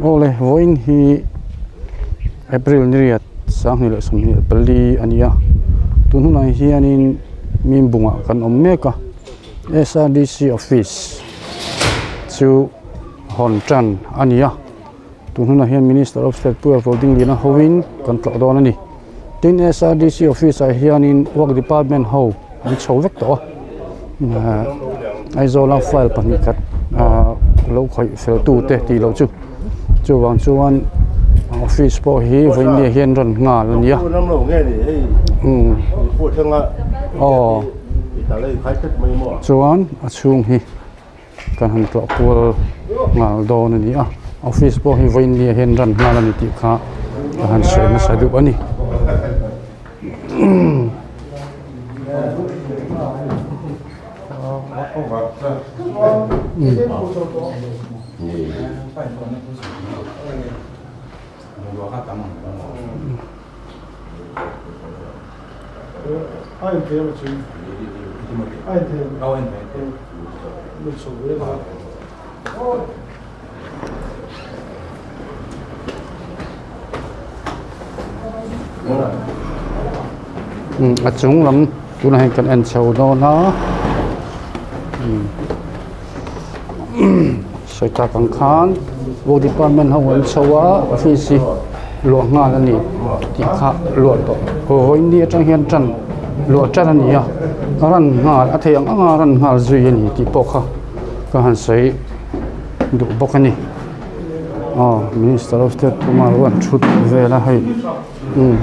Awle vawiin hi April ni riat sanghnih leh sawmhnih leh pali a ni a tun hunah hianin mi bungah kan awm mek a S_R_D_C office chu hawn tan a ni a tun hunah hian minister of state pu Rodingliana hoin kan tlawh dawn a ni tin S_R_D_C office ah hianin work department ho an chho vek tawh a Aizawl a file pahnih khat ahh lo khawih fel tu te tih loh chu chuvang chuan office pawh hi vawiin ni ah hian rawn nghal a nia umm aw chuan a chhung hi kan han tlawh kual nghal dawn a ni a office pawh hi vawiin ni ah hian rawn nghal a ni tih kha ka han sawi nasa duh a ni. A chung lam tunah hian kan en chho dawn a sawi tak ang khan work department ho an chho a office hi luah nghal a ni tih kha luah tawh vawiin ni atang hian tan luah tan a ni a ran nghal a theih ang ang a ran nghal zui a ni tih pawh kha ka han sawi duh bawk a ni aw minister of state kumar ruat thut vel a hei umm.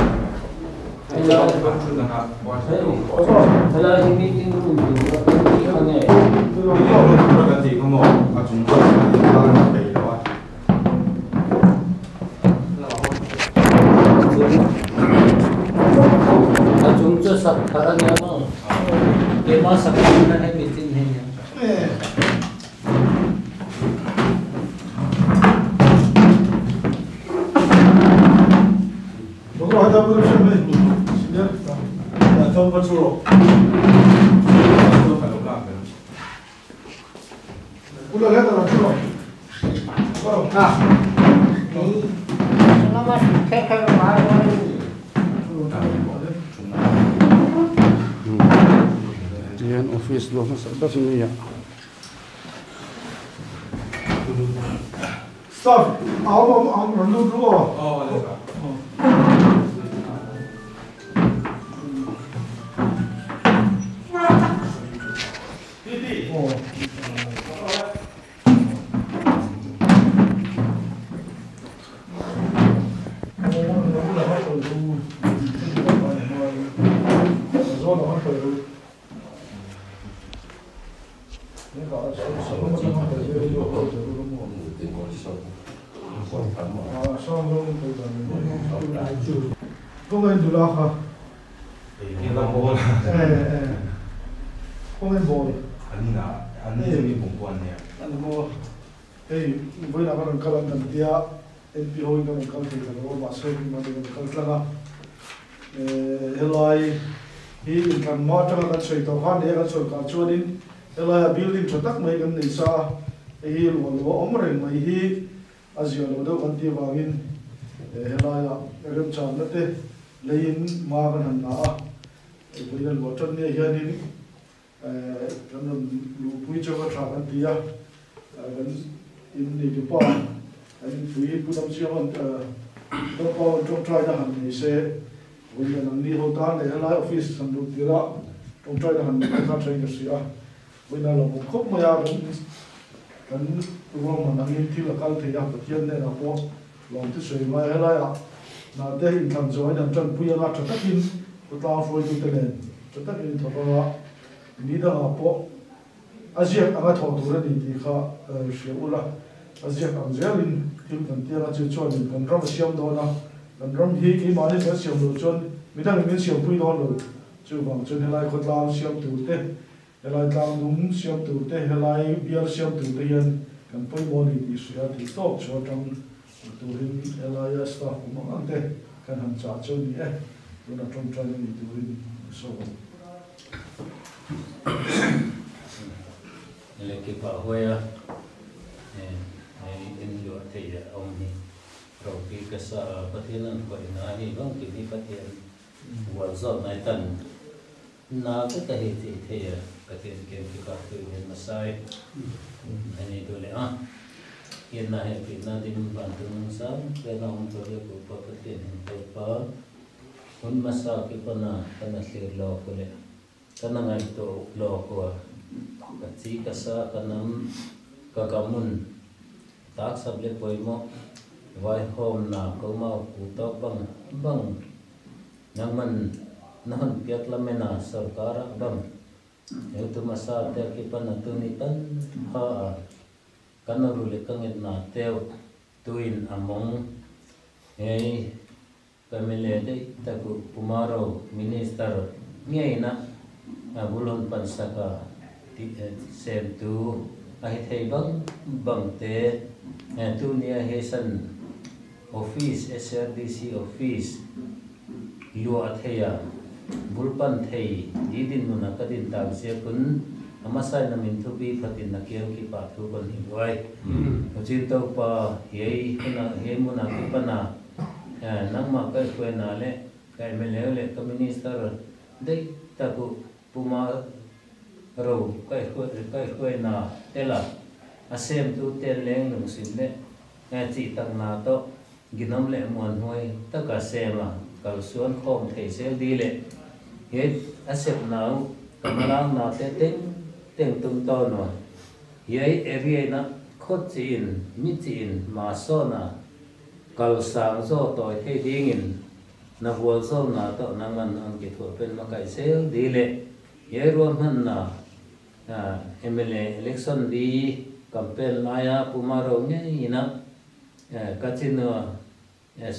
Tihian office luah hmasa ber ni a. Helai building tha tak mai kan nei sa a, hei hi luah luah awm reng mai hi a zia lo deuh kan tih avangin helaia remchanna te leiin hma kan han la a, vawiin a luah tan nia hianin kan rawn luhpui chauh a tha kan ti a, kan in neitupa kan inpui Pu Damchianga'n Dampa tawngtaina han nei se. Vawiin nangni ho tan leh helai office han luh tirh a tawngtaina han neih te kha thain ka hria a, vawiin a lo awm khawp mai a, kan kan ruahman angin thil a kal thei a, Pathian hnenah pawh lawm te sawi ngai helaiah hna te inthlan zawhin an tanpui anga tha takin khawtlang hruaitute nen tha takin in thawk anga ni dangah pawh a ziak anga thawh tur a ni tih kha hria ula, a ziak ang zelin thil kan tiang a, chu chuanin kan ram a siam dawn a, kan ram hi keimahni kan siam loh chuan midangin min siampui dawn lo, chuvang chuan helai khawtlang siam tur te, helai tlangnung siam tur te, helai bial siam tur te hian kan pawimawh a ni tih hria thei tawk chu atang turin helaia staff awm ang ang te kan han chah chu a ni e, tunah tawngtai na ni turin sawi ang. Lehkipah huai a, hei en luah te. thei a awm hi Ropi ka sa a Pathian an khawih na hi bang kim hi Pathian hual zawt nai tan na vek a hei tih thei a Pathian kem khi pa thu hian hmasai a ni duh leh a hian na hei tih na ding van tung sang vel a awm tawh leh ku pa Pathian hin to pa hun hmasa ki pana kana thlir lawk leh Ka na ngaihtuah lo kua. Ka chi ka sa ka nam ka ka mun tak sap le pawimawh vaihawm na ko mau ku tawk bang bang nangman na hawn piak lam ena sarkar ah bang heu tu hmasa te ki pan a tu ni tan pha a ka na ru le ka nget na teuh tuin a mawng hei Ka mile daih tak u Pumaro Minister ngeina a bul hawn pan sak a tih sem tu a hi thei bang bang te tu nia hesan Office SRDC Office luah thei a bul pan thei di dinhmun a ka din tak zia kun a hmasain a min thupi phatin a kiang ki pah thu kan hi luai. Uchin to pa hiai huna hiai hmun a ki pan a. Nangmah ka hruaina leh ka mla leh ka minister daih tak u Puma ro ka hruaina tela a semtu ten leng lungsin leh chih tak na tawh ginawm leh muan hnuai taka sema kalsuan khawm thei zel di leh he a sep nau ka hmalang na te teng teng tum tawn a hiai area ina khawt chiin mi chiin ma sawn a Kal sang zaw tawi thei dingin na hual zaw na tawh na ngan ang ki thuah pen ma kaih zel di le he ruahman na mla election di campaign laia Pu Maro ngei ina ka chinua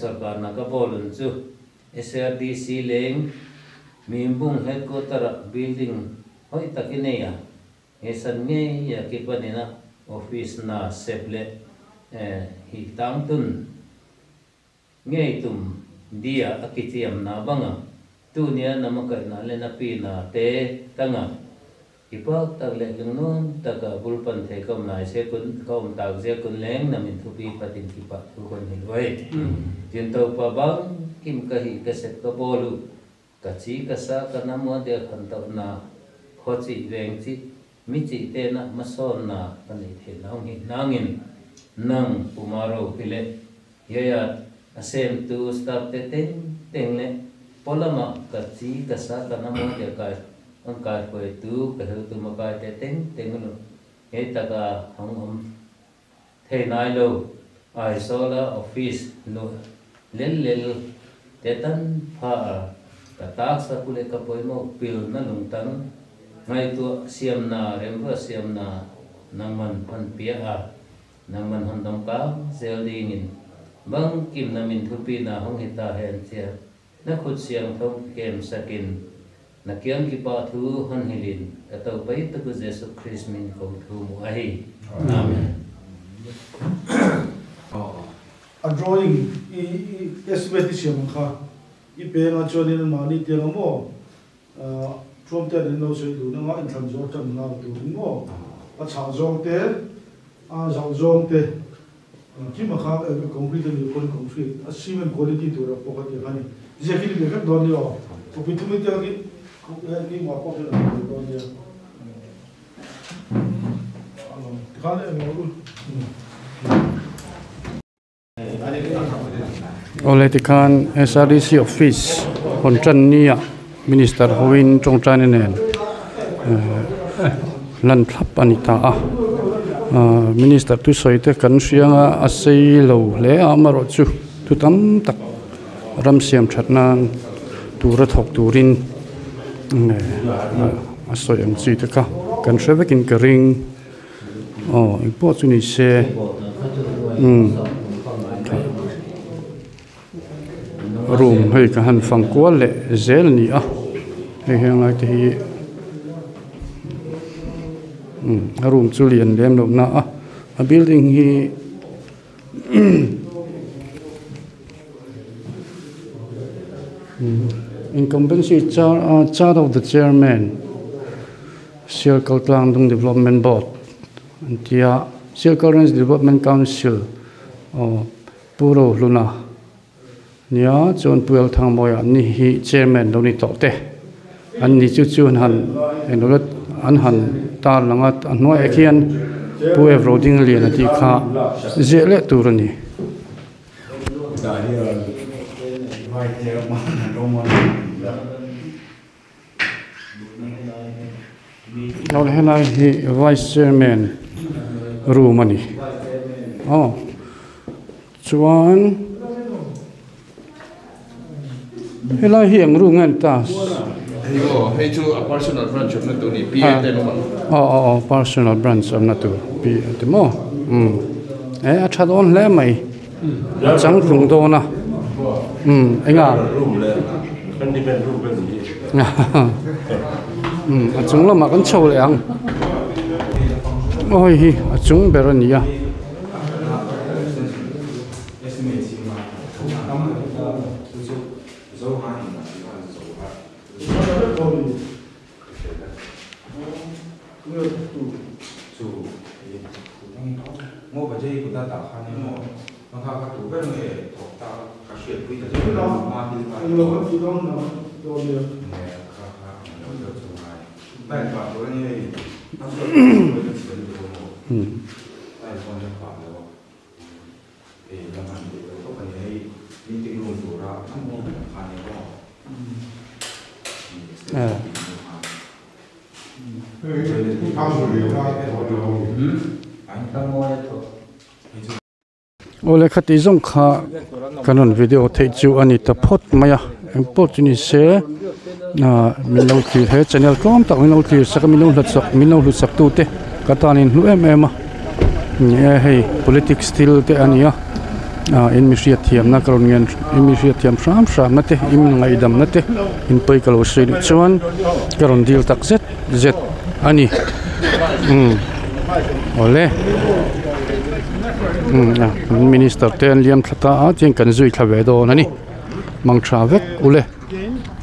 sorkar na ka bawlun chu SRDC leng Mimbung headquarter ah building hawi tak i nei a. He san ngei a ki panin a office na sep leh hi tang tun ngei tum dia a ki chiam na banga tu nia nama kaih na le na pi na te tanga ki pak tak leh lungnuam taka bul pan thei ka awm lai se kun ka awm tak zia kun leng na min thupi patin ki pah thu kan hi luai tin to pa bang kim ka hi ka sep ka bawl u Ka chi ka sa ka na mua der han toh na khaw chi veng chi mi chi te na hmasawn na ka nei thei lo hi nangin nang Puma ro hi le Yaya a sem tu staff te teng teng le pawlama ka chi ka sa ka na mua der kai an kai hruai tu ka heu tu ma kai te teng teng lu hei taka hang awm Thei ngai lo, Aizawla office nu lel lel te tan pha a, ka taksa pu leh ka pawimawh pil na lungtang ngaihtuah siamna remruat siamna nangman han piah a, nangman han dawngkang zel dingin bang kimna min thupina hawng hi ta hen chiah. Na khut siang tho kem sakin, na kiang ki pa thu han hilin, ka to pai taku Jesu Christ min ko thu mu a hi. Amen. A drawing i estimate i siam ang kha i peng a chuanin mahni tiang a maw Trump ten an lo sawi dun anga inthlan zawr tan nghal turin maw a chhah zawng te a zauh zawng te Engkim a kha concrete a nih pawhin concrete a cement quality tur ah pawh kha tiang a ni. Ziak hi ni ve vek dawn nia aw. Copy thum hi tiang hi keimah pawh hian a ni ve dawn nia. Tikhan eng lo u. Awle tikhan SRDC office hawn tan nia minister hoin tawngtaina nen lan thlap a ni ta a minister thusawi te kan hria anga a sei lo hle a amaherawh chu thu tam tak ram siam that nan tura thawk turin a sawi ang chi te kha kan hre vekin ka ring aw engpawh chu ni se umm. Room hei ka han fang kual leh zel a ni a hei heng lai te hi umm a room chu lian lem loh na a a building hi umm incumbency char of the chairman Sialkal Tlangdung Development Board an ti a Sialkal Range Development Council. Aw Pu Rohluna nia chuan Pu Elthangmawia an ni hi chairman lo ni tawh te an ni chu chu an han englo an han tar lang a a hnuaiah khian Pu F Rodingliana tih kha ziah leh tur a ni. Aw helai hi vice chairman room a ni aw chuan helai hi eng room nge ni ta hei chu a personal branch awmna tur a ni P A te an awm ang aw aw aw personal branch awmna tur P A te maw umm e a tha dawn hle mai. A changtlung dawn a umm eng a umm a chung lamah kan chho leh ang aw hei hi a chung ber a ni a. Awle khati zawng kha kan rawn video theih chu a ni ta phawt mai a engpawh chu ni se ah min lo thlir he channel tlawm tak min lo thlir sak a min lo hlat sak min lo hlut sak tu te ka tan in hlu em em a ni e hei politics thil te a ni a ah in mi hriat thiamna ka rawn ngen in mi hriat thiam hram hram na te in ngaihdam na te in pawi ka lo sawi duh chuan ka rawn dil tak zet zet a ni umm awle umm a minister te an liam thla ta a chuan kan zui thla ve dawn a ni mang tha vek ule.